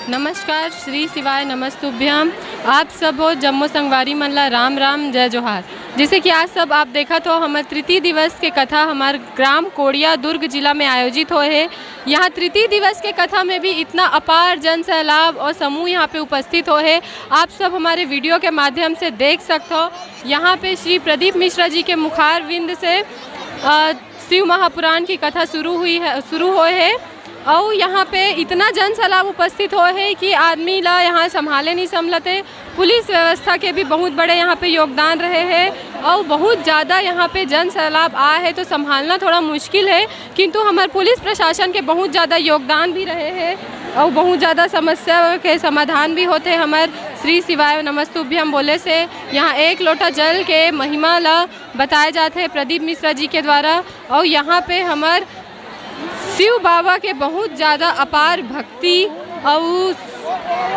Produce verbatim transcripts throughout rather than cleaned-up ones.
नमस्कार, श्री शिवाय नमस्तुभ्यम। आप सब हो जम्मो संगवारी मन ला राम राम, जय जोहार। जैसे कि आज सब आप देखत हो, हमर तृतीय दिवस के कथा हमर ग्राम कोड़िया, दुर्ग जिला में आयोजित होए हे। यहाँ तृतीय दिवस के कथा में भी इतना अपार जन सैलाब और समूह यहाँ पे उपस्थित होए हे, आप सब हमारे वीडियो के माध्यम से देख सकत हो। यहाँ पे श्री प्रदीप मिश्रा जी के मुखारविंद से अ, शिव महापुराण की कथा शुरू हुई है, शुरू होए हे। अउ यहाँ पे इतना जन सैलाब उपस्थित होए हे कि आदमी ला यहाँ संभाले नहीं संभलते। पुलिस व्यवस्था के भी बहुत बड़े यहाँ पे योगदान रहे हे, अउ बहुत ज़्यादा यहाँ पे जन सैलाब आए हे, तो संभालना थोड़ा मुश्किल हे, किंतु हमर पुलिस प्रशासन के बहुत ज़्यादा योगदान भी रहे हे, अउ बहुत ज़्यादा समस्या के समाधान भी होते। हमर श्री शिवाय नमस्तुभ्यम बोले से यहाँ एक लोटा जल के महिमा ला बताए जात हे प्रदीप मिश्रा जी के द्वारा। अउ यहाँ पे हमर शिव बाबा के बहुत ज़्यादा अपार भक्ति अउ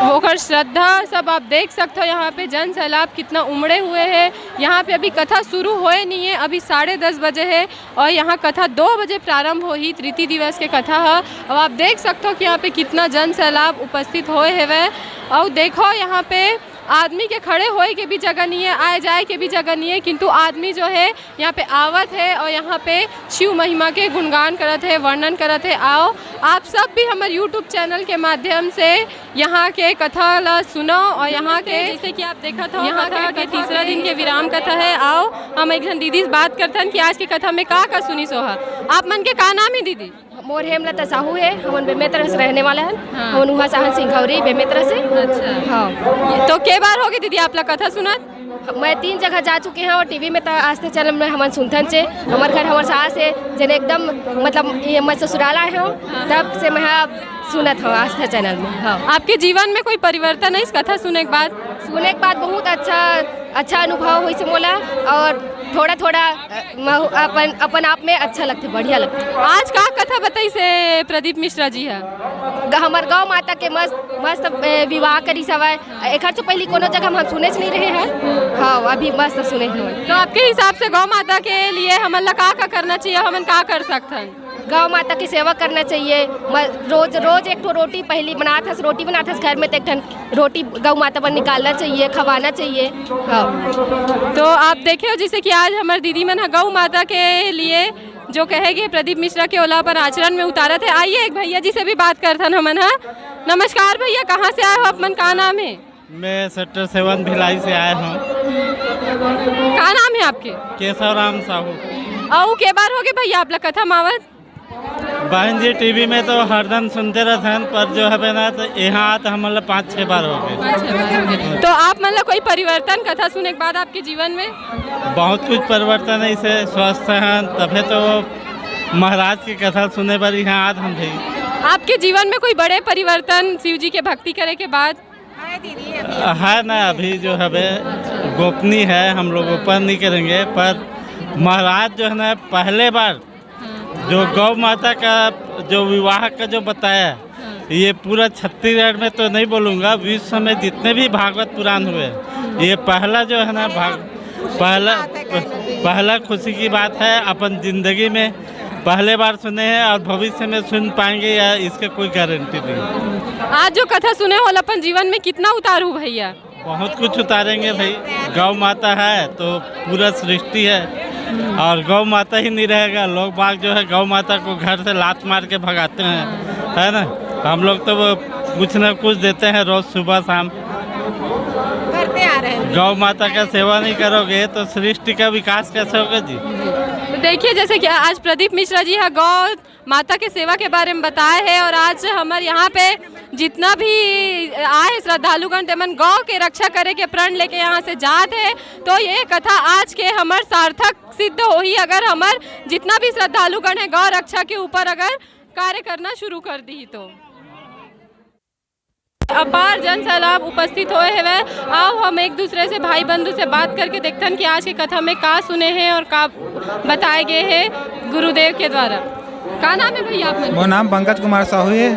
ओकर श्रद्धा सब आप देख सकते हो। यहाँ पे जन सैलाब कितना उमड़े हुए है। यहाँ पे अभी कथा शुरू होए नहीं है, अभी साढ़े दस बजे है और यहाँ कथा दो बजे प्रारंभ होही, तृतीय दिवस के कथा ह। अब आप देख सकते हो कि यहाँ पे कितना जन सैलाब उपस्थित होए हवय। और देखो, यहाँ पे आदमी के खड़े होए के भी जगह नहीं है, आए जाए के भी जगह नहीं है, किंतु आदमी जो है यहाँ पे आवत है और यहाँ पे शिव महिमा के गुणगान करत है, वर्णन करत है। आओ, आप सब भी हमर YouTube चैनल के माध्यम से यहाँ के कथा ला सुनो और यहाँ के, जैसे कि आप देखत हो, यहाँ कथा के तीसरा दिन के विराम कथा है। आओ, हम एक झन दीदी से बात करथन कि आज के कथा में का का सुनी सोहा। आप मन के का नाम है दीदी? मोर हेमलता साहू है, हमन बेमेतरा से रहने वाला है। हाँ। हमन उहाँ से आहन सिंघौरी बेमेतरा से। अच्छा। हाँ। तो के बार होगे दीदी आप ला कथा सुनत? मैं तीन जगह जा चुके हैं और टीवी में तो आस्था चैनल में हमन सुनथन से। हमर घर हमर सास है, जेने एकदम, मतलब, ये मैं ससुराल आए हूँ, तब से मैं हाँ सुनत हूँ आस्था चैनल में। हाँ। आपके जीवन में कोई परिवर्तन है इस कथा सुने के बाद? सुने के बाद बहुत अच्छा, अच्छा अनुभव होइस मोला और थोड़ा थोड़ा, अ, महू-, अपन, अपन आप में अच्छा लगथे, बढ़िया लगथे। आज का कथा बताइस हे प्रदीप मिश्रा जी ह? ग-, हमर गौ माता के मस्त, मस्त, ए, विवाह करिस हवय। एखर से पहली कोनो जगह हम, हम सुनेच नहीं रहे हैं। हाँ, अभी मस्त सुने हवय। तो आपके हिसाब से गौ माता के लिए हमन ला का, का करना चाहिए, हमन का कर सकथन? गौ माता की सेवा करना चाहिए। म-, रोज, रोज एक ठो रोटी पहली बनात हस, रोटी बनात हस घर में, तो एक ठन रोटी गौ माता पर निकालना चाहिए, खवाना चाहिए। हाँ। तो आप देखे हो, जैसे कि आज हमर दीदी मन ह गौ माता के लिए जो कहे गे प्रदीप मिश्रा के, ओला अपन आचरण में उतारत है। आइए, एक भैया जी से भी बात करथन हमन ह। नमस्कार भैया, कहाँ से आए हो आप मन, का नाम है? मैं सेक्टर सेवन भिलाई से आया हूँ। का नाम है आपके? केशव राम साहू। अउ के बार होगे भैया आप ला कथा मावत? बहन जी, टीवी में तो हरदम सुनते रहथन, पर जो हवे ना, तो यहाँ तो हमन ला पाँच छः बार होगे। तो आप मन ला कोई परिवर्तन कथा सुने के बाद आपके जीवन में? बहुत कुछ परिवर्तन है, इसे स्वस्थ हैं, तभे तो महाराज की कथा सुने बर यहाँ आत हम भी। आपके जीवन में कोई बड़े परिवर्तन शिव जी के भक्ति करे के बाद? है ना, अभी जो हवे गोपनीय है, हम लोग ओपन नहीं करेंगे, पर महाराज जो है ना, पहले बार जो गौ माता का जो विवाह का जो बताया, ये पूरा छत्तीसगढ़ में तो नहीं बोलूँगा, विश्व में जितने भी भागवत पुराण हुए, ये पहला जो है ना भाग, पहला, पहला खुशी की बात है। अपन जिंदगी में पहले बार सुने हैं और भविष्य में सुन पाएंगे या इसके कोई गारंटी नहीं। आज जो कथा सुने हो, अपन जीवन में कितना उतारू भैया? बहुत कुछ उतारेंगे भाई, गौ माता है तो पूरा सृष्टि है, और गौ माता ही नहीं रहेगा, लोग बाग जो है गौ माता को घर से लात मार के भगाते हैं, है ना? हम लोग तो वो कुछ ना कुछ देते हैं रोज सुबह शाम। करते आ रहे हैं। गौ माता का सेवा नहीं करोगे तो सृष्टि का विकास कैसे होगा जी? तो देखिए, जैसे कि आज प्रदीप मिश्रा जी ह गौ माता के सेवा के बारे में बताए हे, और आज हमर यहाँ पे जितना भी आए हे श्रद्धालुगण, तेमन गौ के रक्षा करे के प्रण लेके यहाँ से जात हे, तो ये कथा आज के हमर सार्थक सिद्ध होही, अगर हमर जितना भी श्रद्धालुगण हे गौ रक्षा के ऊपर अगर कार्य करना शुरू कर दी तो। अपार जन सैलाब उपस्थित होए हवय। आओ, हम एक दूसरे से, भाई बंधु से बात करके देखथन कि आज के कथा में का सुने हे और का बताए गए हे गुरुदेव के द्वारा। का नाम है भैया आप मन? मोर नाम पंकज कुमार साहू है।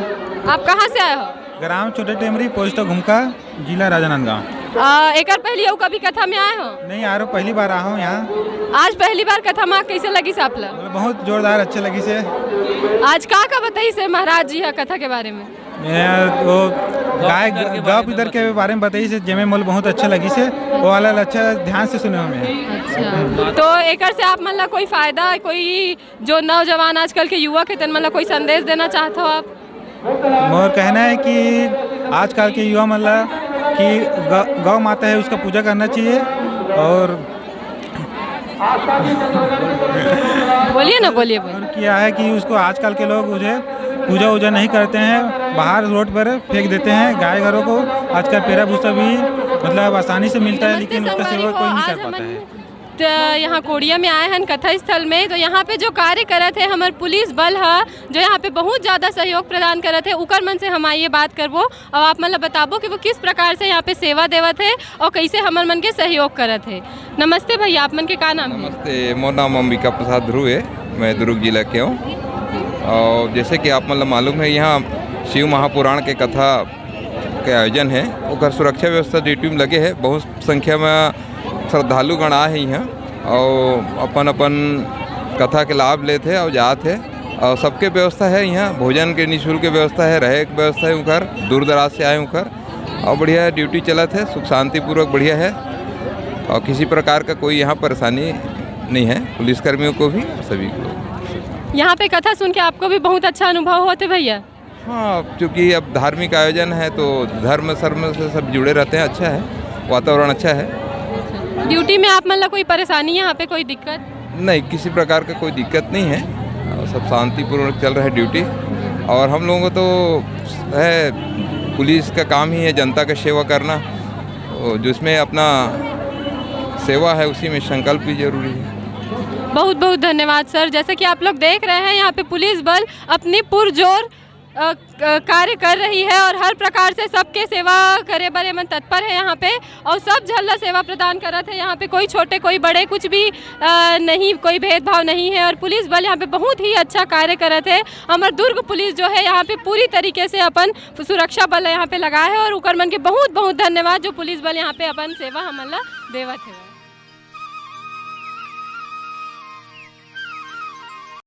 आप कहाँ से आए हो? ग्राम छोटे टेमरी, पोस्ट घुमका, जिला राजनांदगांव। आ, एकर पहले अउ कभी कथा में आए हो? नहीं, आरो पहली बार आया हूँ यहाँ। आज पहली बार कथा में, कैसे लगिस आप ला? मतलब, बहुत जोरदार, अच्छे लगिस हे। आज का का बताइस हे महाराज जी ह कथा के बारे में? मैं वो गाय गौ पितर के बारे में बताइस हे, जेमे मोला बहुत अच्छा लगिस हे, वो वाला अच्छा ध्यान से सुने हमें। अच्छा, तो एकर से आप मन ला कोई फायदा, कोई जो नौजवान आजकल के युवक हे, तेन मन ला कोई संदेश देना चाहत हो आप? मोर कहना है कि आजकल के युवा मन ला कि ग-, गौ माता है, उसका पूजा करना चाहिए। और बोलिए ना, बोलिए, बोलिए। और क्या है कि उसको आजकल के लोग मुझे पूजा वूजा नहीं करते हैं, बाहर रोड पर फेंक देते हैं गाय गरों को। आजकल पेरा भूसा भी मतलब आसानी से मिलता है, नमस्ते लेकिन उसका संगवारी सेवा हो, कोई नहीं आज कर पाता हमन है। त यहाँ कोड़िया में आए हन कथा स्थल में, तो यहाँ पे जो कार्य करत हे हमर पुलिस बल ह, जो यहाँ पे बहुत ज्यादा सहयोग प्रदान करत हे, उकर मन से हम आइए बात करबो और आप मन ला बताबो कि वो किस प्रकार से यहाँ पे सेवा देवत हे और कैसे हमर मन के सहयोग करत हे। नमस्ते भैया, आप मन के का नाम हे? नमस्ते, मोर नाम अंबिका प्रसाद ध्रुव है, मैं दुर्ग जिला के हूँ। और जैसे कि आप मतलब मालूम है, यहाँ शिव महापुराण के कथा के आयोजन है, ओकर सुरक्षा व्यवस्था ड्यूटी में लगे है। बहुत संख्या में श्रद्धालुगण आए हैं यहाँ और अपन अपन कथा के लाभ लेत है और जात है। और सबके व्यवस्था है यहाँ, भोजन के निःशुल्क व्यवस्था है, रहे के व्यवस्था है उनकर, दूर दराज से आए उनकर। और बढ़िया है, ड्यूटी चलत है, सुख शांतिपूर्वक बढ़िया है और किसी प्रकार का कोई यहाँ परेशानी नहीं है पुलिसकर्मियों को भी, सभी को। यहाँ पे कथा सुन के आपको भी बहुत अच्छा अनुभव होते भैया? हाँ, अब चूँकि अब धार्मिक आयोजन है तो धर्म सर्म से सब जुड़े रहते हैं, अच्छा है, वातावरण अच्छा है। ड्यूटी में आप मन ला कोई परेशानी, यहाँ पे कोई दिक्कत? नहीं, किसी प्रकार का कोई दिक्कत नहीं है और सब शांतिपूर्वक चल रहा है ड्यूटी। और हम लोगों को तो है, पुलिस का काम ही है जनता का सेवा करना, और जिसमें अपना सेवा है उसी में संकल्प भी जरूरी है। बहुत बहुत धन्यवाद सर। जैसे कि आप लोग देख रहे हैं, यहाँ पे पुलिस बल अपनी पुरजोर, अ, क-, कार्य कर रही है और हर प्रकार से सबके सेवा करे बर एमन तत्पर है यहाँ पे और सब झन ला सेवा प्रदान करत है। यहाँ पे कोई छोटे, कोई बड़े, कुछ भी, अ, नहीं, कोई भेदभाव नहीं है और पुलिस बल यहाँ पे बहुत ही अच्छा कार्य करत है। हमर दुर्ग पुलिस जो है यहाँ पे पूरी तरीके से अपन सुरक्षा बल यहाँ पे लगा है और उकर मन के बहुत बहुत धन्यवाद जो पुलिस बल यहाँ पे अपन सेवा हमन ला देवत है।